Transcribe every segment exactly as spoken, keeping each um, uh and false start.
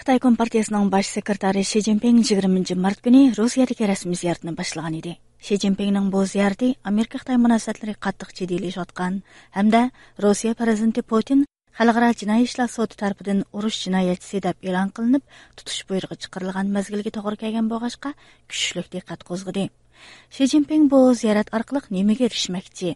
خىتاي كومپارتىيىسىنىڭ باش سېكرېتارى شى جىنپىڭ يىگىرمىنچى مارت كۈنى روسىيەدىكى رەسمىي زىيارىتىنى باشلىغان ئىدى. شى جىنپىڭنىڭ بۇ زىيارىتى ئامېرىكا-خىتاي مۇناسىۋەتلىرى قاتتىق جىددىيلىشىۋاتقان ھەمدە روسىيە پىرېزىدېنتى پۇتىن خەلقئارا جىنايى ئىشلار سوتى تەرىپىدىن ئۇرۇش جىنايەتچىسى دەپ ئېلان قىلىنىپ، تۇتۇش بۇيرۇقى چىقىرىلغان مەزگىلگە توغرا كەلگەن بولغاچقا، كۈچلۈك دىققەت قوزغىدى. شى جىنپىڭ بۇ زىيارەت ئارقىلىق نېمىگە ئېرىشمەكچى؟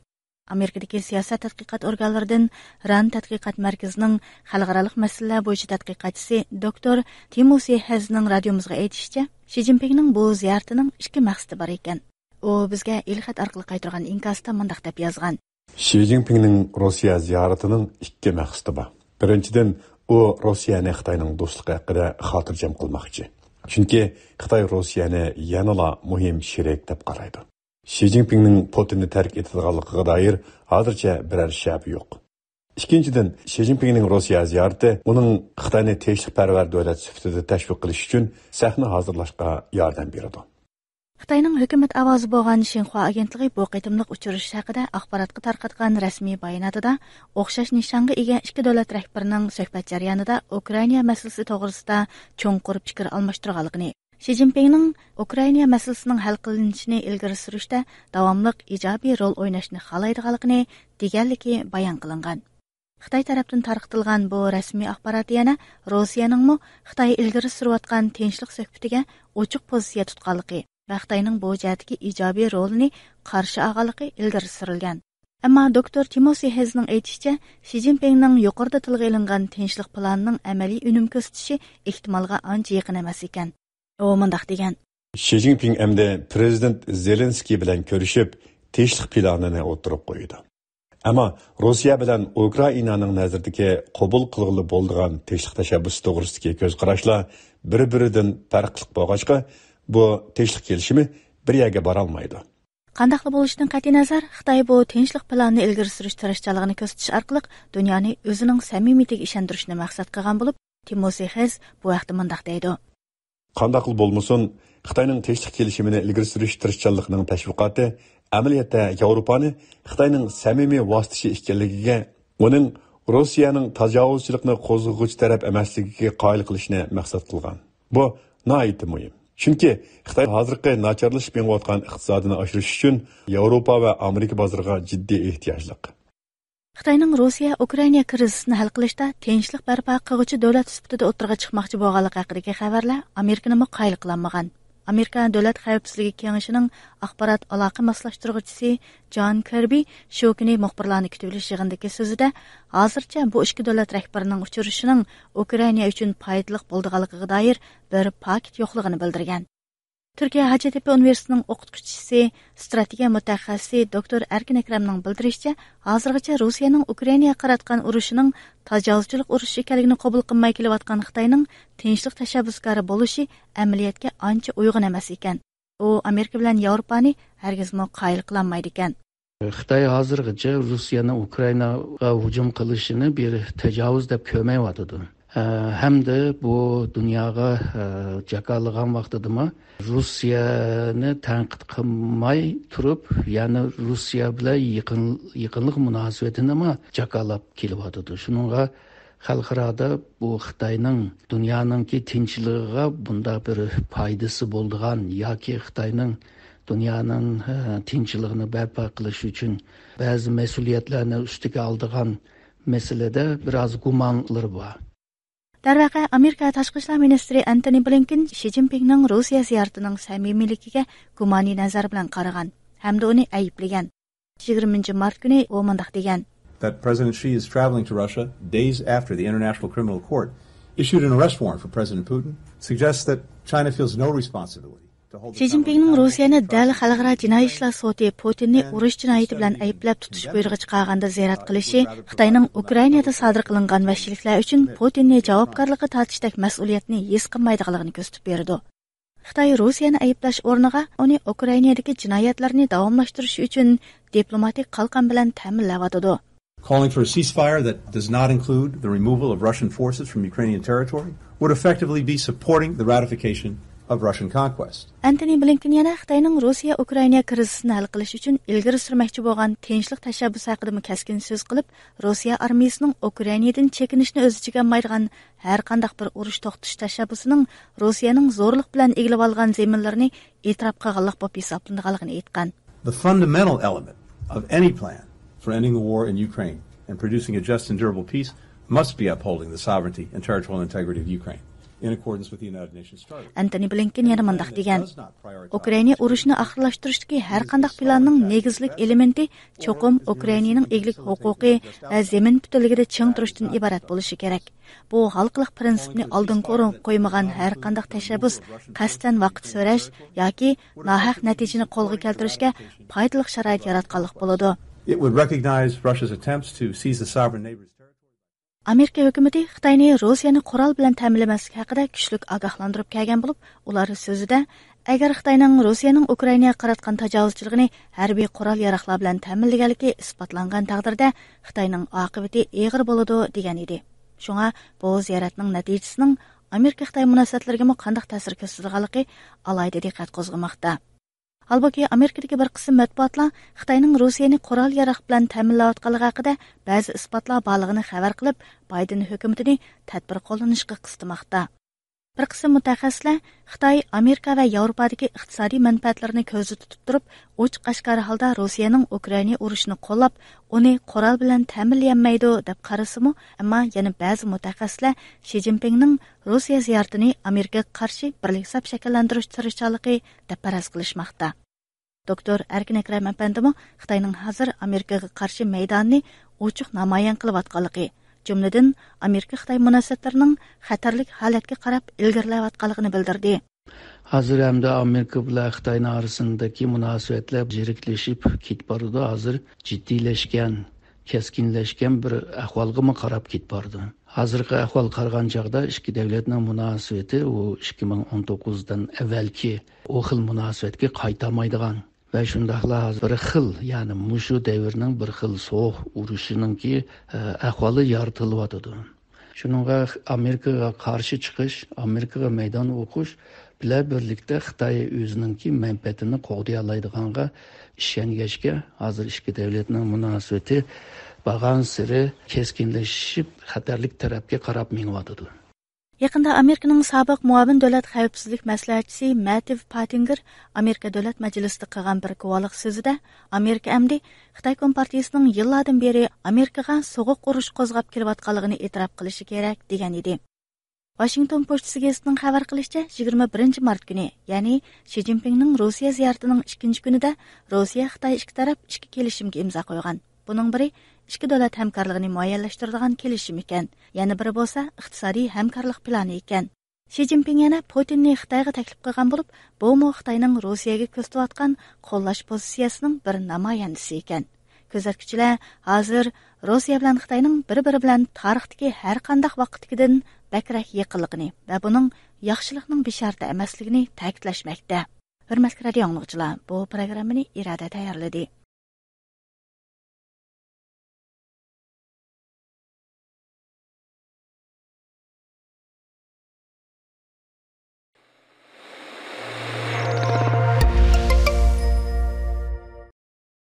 ئامېرىكىدىكى سىياسەت تەتقىقات ئورگانلىرىدىن ران تەتقىقات مەركىزىنىڭ خەلقئارالىق مەسىلىلەر بويىچە تەتقىقاتچىسى دوكتور تىموسى ھېزنىڭ رادىيومىزغا ئېيتىشىچە، شى جىنپىڭنىڭ بۇ زىيارىتىنىڭ ئىككى مەقسىتى بار ئىكەن. ئۇ بىزگە ئېلخەت ئارقىلىق قايتۇرغان ئىنكاستا مۇنداق دەپ يازغان. شى جىنپىڭنىڭ روسىيە زىيارىتىنىڭ ئىككى مەقسىتى بار. بىرىنچىدىن، ئۇ روسىيەنى خىتاينىڭ دوستلۇقى ھەققىدە خاتىرجەم قىلماقچى. چۈنكى خىتاي روسىيەنى يەنىلا مۇھىم شېرىك دەپ قارايدۇ. شى جىنپىڭنىڭ پۇتىننى تەرك ئېتىدىغانلىقىغا دائىر ھازىرچە بىرەر شەپە يوق. ئىككىنچىدىن، شى جىنپىڭنىڭ روسىيە زىيارىتى ئۇنىڭ خىتاينى تىنچلىقپەرۋەر دۆلەت سۈپىتىدە تەشۋىق قىلىش ئۈچۈن سەھنە ھازىرلاشقا ياردەم بېرىدۇ. خىتاينىڭ ھۆكۈمەت ئاۋازى بولغان شىنخۇا ئاگېنتلىقى بۇ قېتىملىق ئۇچرىشىش ھەققىدە ئاخباراتقا تارقاتقان رەسمىي باياناتىدا، ئوخشاش نىشانغا ئىگە ئىككى دۆلەت رەھبىرىنىڭ سۆھبەت جەريانىدا ئۇكرائىنا مەسىلىسى توغرىسىدا چوڭقۇر پىكىر ئالماشتۇرغانلىقىنى، شى جىنپىڭنىڭ ئۇكرائىنا مەسىلىسىنىڭ ھەل قىلىنىشىنى ئىلگىرى سۈرۈشتە داۋاملىق ئىجابىي رول ئويناشنى خالايدىغانلىقىنى دېگەنلىكى بايان قىلىنغان. خىتاي تەرەپتىن تارقىتىلغان بۇ رەسمىي ئاخبارات يەنە روسىيەنىڭمۇ خىتاي ئىلگىرى سۈرۈۋاتقان تىنچلىق سۆھبىتىگە ئوچۇق پوزىتسىيە تۇتقانلىقى ۋە خىتاينىڭ بۇ جەھەتتىكى ئىجابىي رولىنى قارشى ئالغانلىقى ئىلگىرى سۈرۈلگەن. ئەمما دوكتور تىموسى ھېزنىڭ ئېيتىشىچە، شى جىنپىڭنىڭ يۇقىرىدا تىلغا ئېلىنغان تىنچلىق پىلانىنىڭ ئەمەلىي ئۈنۈم كۆرسىتىشى ئېھتىمالغا ئانچە يېقىن ئەمەس ئىكەن. ئۇ مۇنداق دېگەن. شى جىنپىڭ ئەمدى پىرېزىدېنت زېلېنسكىي بىلەن كۆرۈشۈپ، تىنچلىق پىلانىنى ئوتتۇرىغا قويىدۇ. ئەمما روسىيە بىلەن ئۇكرائىنانىڭ نەزىرىدىكى قوبۇل قىلغىلى بولىدىغان تىنچلىق تەشەببۇسى توغرىسىدىكى كۆز قاراشلار بىر-بىرىدىن پەرقلىق بولغاچقا، بۇ تىنچلىق كېلىشىمى بىر يەرگە بارالمايدۇ. قانداقلا بولۇشىدىن قەتئىينەزەر، خىتاي بۇ تىنچلىق پىلانىنى ئىلگىرى سۈرۈش تىرىشچانلىقىنى كۆرسىتىش ئارقىلىق دۇنيانى ئۆزىنىڭ سەمىمىيىتىگە ئىشەندۈرۈشنى مەقسەت قىلغان بولۇپ، تىموسى خېز بۇ ھەقتە مۇنداق دەيدۇ. قانداقلا بولمىسۇن، خىتاينىڭ تىنچلىق كېلىشىمىنى ئىلگىرى سۈرۈش تىرىشچانلىقىنىڭ تەشۋىقاتى ئەمەلىيەتتە ياۋروپانى خىتاينىڭ سەمىمىي ۋاسىتىچى ئىكەنلىكىگە، ئۇنىڭ روسىيەنىڭ تاجاۋۇزچىلىقنى قوزغىغۇچى تەرەپ ئەمەسلىكىگە قايىل قىلىشنى مەقسەت قىلغان. بۇ ناھايىتى مۇھىم. چۈنكى خىتاي ھازىرقى ناچارلىشىپ مېڭىۋاتقان ئىقتىسادىنى ئاشۇرۇش ئۈچۈن ياۋروپا ۋە ئامېرىكا بازىرىغا جىددىي ئېھتىياجلىق. خىتاينىڭ روسىيە ئۇكرائىنا كىرىزىسىنى ھەل قىلىشتا تىنچلىق بەرپا قىلغۇچى دۆلەت سۈپىتىدە ئوتتۇرىغا چىقماقچى بولغانلىقى ھەققىدىكى خەۋەرلەر ئامېرىكىنىمۇ قايىل قىلالمىغان. ئامېرىكا دۆلەت خەۋپسىزلىكى كېڭىشىنىڭ ئاخبارات ئالاقە ماسلاشتۇرغۇچىسى جان كىربى شۇ كۈنى مۇخبىرلارنى كۈتۈۋېلىش يىغىنىدىكى سۆزىدە، ھازىرچە بۇ ئىككى دۆلەت رەھبىرىنىڭ ئۇچرىشىشىنىڭ ئۇكرائىنا ئۈچۈن پايدىلىق بولىدىغانلىقىغا دائىر بىر پاكىت يوقلۇقىنى بىلدۈرگەن. تۈركىيە ھاجەتتېپە ئۇنىۋېرسىتېتىنىڭ ئوقۇتقۇچىسى، ئىستراتېگىيە مۇتەخەسسىسى دوكتور ئەركىن ئەكرەمنىڭ بىلدۈرۈشىچە، ھازىرغىچە روسىيەنىڭ ئۇكرائىناغا قاراتقان ئۇرۇشىنىڭ تاجاۋۇزچىلىق ئۇرۇشى ئىكەنلىكىنى قوبۇل قىلماي كېلىۋاتقان خىتاينىڭ تىنچلىق تەشەببۇسكارى بولۇشى ئەمەلىيەتكە ئانچە ئۇيغۇن ئەمەس ئىكەن. ئۇ ئامېرىكا بىلەن ياۋروپانى ھەرگىزمۇ قايىل قىلالمايدىكەن. خىتاي ھازىرغىچە روسىيەنىڭ ئۇكرائىناغا ھۇجۇم قىلىشىنى بىر تاجاۋۇز دەپ كۆرمەيۋاتىدۇ. ئە، ھەمدە بۇ دۇنياغا، ئە، جاكارلىغان ۋاقتىدىمۇ روسىيەنى تەنقىد قىلماي تۇرۇپ، يەنى روسىيە بىلەن يېقىن، يېقىنلىق مۇناسىۋىتىنىمۇ جاكارلاپ كېلىۋاتىدۇ. شۇنىڭغا خەلقئارادا بۇ خىتاينىڭ دۇنيانىڭكى تىنچلىقىغا بۇنداق بىر پايدىسى بولىدىغان ياكى خىتاينىڭ دۇنيانىڭ، ھە، تىنچلىقىنى بەرپا قىلىش ئۈچۈن بەزى مەسئۇلىيەتلەرنى ئۈستىگە ئالىدىغان مەسىلىدە بىراز گۇمانلىرى بار. دەرۋەقە، ئامېرىكا تاشقى ئىشلار مىنىستىرى ئەنتونى بلىنكېن شى جىنپىڭنىڭ روسىيە زىيارىتىنىڭ سەمىمىيلىكىگە گۇمانىي نەزەر بىلەن قارىغان ھەمدە ئۇنى ئەيىبلىگەن. يىگىرمىنچى مارت كۈنى ئۇ مۇنداق دېگەن. That President Xi is traveling to Russia days after the International Criminal Court issued an arrest warrant for President Putin suggests that China feels no responsibility to hold the شى جىنپىڭنىڭ روسىيەنى دەل خەلقئارا جىنايى ئىشلار سوتى پۇتىننى ئۇرۇش جىنايىتى بىلەن ئەيىبلەپ تۇتۇش بۇيرۇقى چىقارغاندا زىيارەت قىلىشى خىتاينىڭ ئۇكرائىنادا سادىر قىلىنغان ۋەھشىيلىكلەر ئۈچۈن پۇتىننى جاۋابكارلىققا تارتىشتەك مەسئۇلىيەتنى ھېس قىلمايدىغانلىقىنى كۆرسىتىپ بېرىدۇ. خىتاي روسىيەنى ئەيىبلەش ئورنىغا ئۇنى ئۇكرائىنادىكى جىنايەتلەرنى داۋاملاشتۇرۇش ئۈچۈن دىپلوماتىك قالقان بىلەن تەمىنلەۋاتىدۇ. Calling for a ceasefire that does not include the removal of Russian forces from Ukrainian territory would effectively be supporting the ratification of Russian conquest. ئەنتونى بلىنكېن يەنە خىتاينىڭ روسىيە ئۇكرائىنا كىرىزىسىنى ھەل قىلىش ئۈچۈن ئىلگىرى سۈرمەكچى بولغان تىنچلىق تەشەببۇسى ھەققىدىمۇ كەسكىن سۆز قىلىپ، روسىيە ئارمىيىسىنىڭ ئۇكرائىنادىن چېكىنىشنى ئۆز ئىچىگە ئالمايدىغان ھەر قانداق بىر ئۇرۇش توختىتىش تەشەببۇسىنىڭ روسىيەنىڭ زورلۇق بىلەن ئىگىلىۋالغان زېمىنلىرىنى ئېتىراپ قىلغانلىق بولۇپ ھېسابلىنىدىغانلىقىنى ئېيتقان. The fundamental element of any plan for ending the war in Ukraine and producing a just and durable peace must be upholding the sovereignty and territorial integrity of Ukraine in accordance with the United Nations Charter. ئەنتونى بلىنكېن يەنە مۇنداق دېگەن: ئۇكرائىنا ئۇرۇشىنى ئاخىرلاشتۇرۇشتىكى ھەر قانداق پىلاننىڭ نېگىزلىك ئېلېمېنتى چوقۇم ئۇكرائىنانىڭ ئىگىلىك ھوقۇقى ۋە زېمىن پۈتۈنلۈكىدە چىڭ تۇرۇشتىن ئىبارەت بولۇشى كېرەك. بۇ ھالقىلىق پىرىنسىپنى ئالدىنقى ئورۇنغا قويمىغان ھەر قانداق تەشەببۇس قەستەن ۋاقىت سۆرەش ياكى ناھەق نەتىجىنى قولغا كەلتۈرۈشكە پايدىلىق شارائىت ياراتقانلىق بولىدۇ. It would recognize Russia's attempts to seize the sovereign neighbor's territory. ئامېرىكا ھۆكۈمىتى خىتاينى روسىيەنى قورال بىلەن تەمىنلىمەسلىك ھەققىدە كۈچلۈك ئاگاھلاندۇرۇپ كەلگەن بولۇپ، ئۇلار سۆزىدە، ئەگەر خىتاينىڭ روسىيەنىڭ ئۇكرائىناغا قاراتقان تاجاۋۇزچىلىقىنى ھەربىي قورال ياراغلار بىلەن تەمىنلىگەنلىكى ئىسپاتلانغان تەقدىردە، خىتاينىڭ ئاقىۋىتى ئېغىر بولىدۇ، دېگەن ئىدى. شۇڭا بۇ زىيارەتنىڭ نەتىجىسىنىڭ ئامېرىكا خىتاي مۇناسىۋەتلىرىگىمۇ قانداق تەسىر كۆرسىتىدىغانلىقى ئالاھىدە دىققەت قوزغىماقتا. ھالبۇكى، ئامېرىكىدىكى بىر قىسىم مەتبۇئاتلار خىتاينىڭ روسىيەنى قورال ياراغ بىلەن تەمىنلەۋاتقانلىقى ھەققىدە بەزى ئىسپاتلار بارلىقىنى خەۋەر قىلىپ، بايدېن ھۆكۈمىتىنى تەدبىر قوللىنىشقا قىستىماقتا. بىر قىسىم مۇتەخەسسىسلەر خىتاي ئامېرىكا ۋە ياۋروپادىكى ئىقتىسادىي مەنپەئەتلىرىنى كۆزدە تۇتۇپ تۇرۇپ، ئوچۇق ئاشكارا ھالدا روسىيەنىڭ ئۇكرائىنا ئۇرۇشىنى قوللاپ، ئۇنى قورال بىلەن تەمىنلىيەلمەيدۇ دەپ قارىسىمۇ، ئەمما يەنە بەزى مۇتەخەسسىسلەر شى جىنپىڭنىڭ روسىيە زىيارىتىنى ئامېرىكىغا قارشى بىرلىك سەپ شەكىللەندۈرۈش تىرىشچانلىقى دەپ پەرەز قىلىشماقتا. دوكتور ئەركىن ئەكرەم ئەپەندىمۇ خىتاينىڭ ھازىر ئامېرىكىغا قارشى مەيدانىنى ئوچۇق نامايان قىلىۋاتقانلىقى، جۈملىدىن ئامېرىكا خىتاي مۇناسىۋەتلىرىنىڭ خەتەرلىك ھالەتكە قاراپ ئىلگىرىلەۋاتقانلىقىنى بىلدۈردى. ھازىر ھەمدە ئامېرىكا بىلەن خىتاينىڭ ئارىسىندىكى مۇناسىۋەتلەر زېرىكلىشىپ كېتىپ بارىدۇ. ھازىر جىددىيلەشكەن، كەسكىنلەشكەن بىر ئەھۋالغىمۇ قاراپ كېتىپ بارىدۇ. ھازىرقى ئەھۋال قارىغان چاغدا ئىككى دۆلەتنىڭ مۇناسىۋىتى ئۇ ئىككى مىڭ ئون توققۇزدىن ئەۋۋەلكى ئۇ خىل مۇناسىۋەتكە قايتالمايدىغان ۋە شۇنداقلا ھازىر بىر خىل، يەنى مۇشۇ دەۋرنىڭ بىر خىل سوغۇق ئۇرۇشىنىڭكى، ئە، ئەھۋالى يارىتىلىۋاتىدۇ. شۇنىڭغا ئامېرىكىغا قارشى چىقىش، ئامېرىكىغا مەيدان ئوقۇش بىلەن بىرلىكتە خىتاي ئۆزىنىڭكى مەنپەئەتىنى قوغدىيالايدىغانغا ئىشەنگەچكە، ھازىر ئىككى دۆلەتنىڭ مۇناسىۋىتى بارغانسېرى كەسكىنلىشىپ، خەتەرلىك تەرەپكە قاراپ مېڭىۋاتىدۇ. يېقىندا ئامېرىكىنىڭ سابىق مۇئاۋىن دۆلەت خەۋپسىزلىك مەسلىھەتچىسى مەتىۋ پاتىنگېر ئامېرىكا دۆلەت مەجلىسىدە قىلغان بىر گۇۋاھلىق سۆزىدە، ئامېرىكا ئەمدى خىتاي كومپارتىيىسىنىڭ يىللاردىن بېرى ئامېرىكىغا سوغۇق ئۇرۇش قوزغاپ كېلىۋاتقانلىقىنى ئېتىراپ قىلىشى كېرەك، دېگەن ئىدى. ۋاشىنگتون پوچتىسى گېزىتىنىڭ خەۋەر قىلىشىچە، يىگىرمە بىرىنچى مارت كۈنى، يەنى شى جىنپىڭنىڭ روسىيە زىيارىتىنىڭ ئىككىنچى كۈنىدە روسىيە خىتاي ئىككى تەرەپ ئىككى كېلىشىمگە ئىمزا قويغان. بۇنىڭ بىرى ئىككى دۆلەت ھەمكارلىقىنى مۇئەييەنلەشتۈرىدىغان كېلىشىم ئىكەن، يەنە بىرى بولسا ئىقتىسادىي ھەمكارلىق پىلانى ئىكەن. شى جىنپىڭ يەنە پۇتىننى خىتايغا تەكلىپ قىلغان بولۇپ، بۇمۇ خىتاينىڭ روسىيەگە كۆرسىتىۋاتقان قوللاش پوزىتسىيەسىنىڭ بىر نامايەندىسى ئىكەن. كۆزەتكۈچىلەر ھازىر روسىيە بىلەن خىتاينىڭ بىر-بىرى بىلەن تارىختىكى ھەر قانداق ۋاقىتتىكىدىن بەكرەك يېقىنلىقىنى ۋە بۇنىڭ ياخشىلىقنىڭ بېشارىتى ئەمەسلىكىنى تەكىتلەشمەكتە. ھۆرمەتلىك رادىئو ئاڭلىغۇچىلار، بۇ پروگراممىنى ئىرادە تەييارلىدى.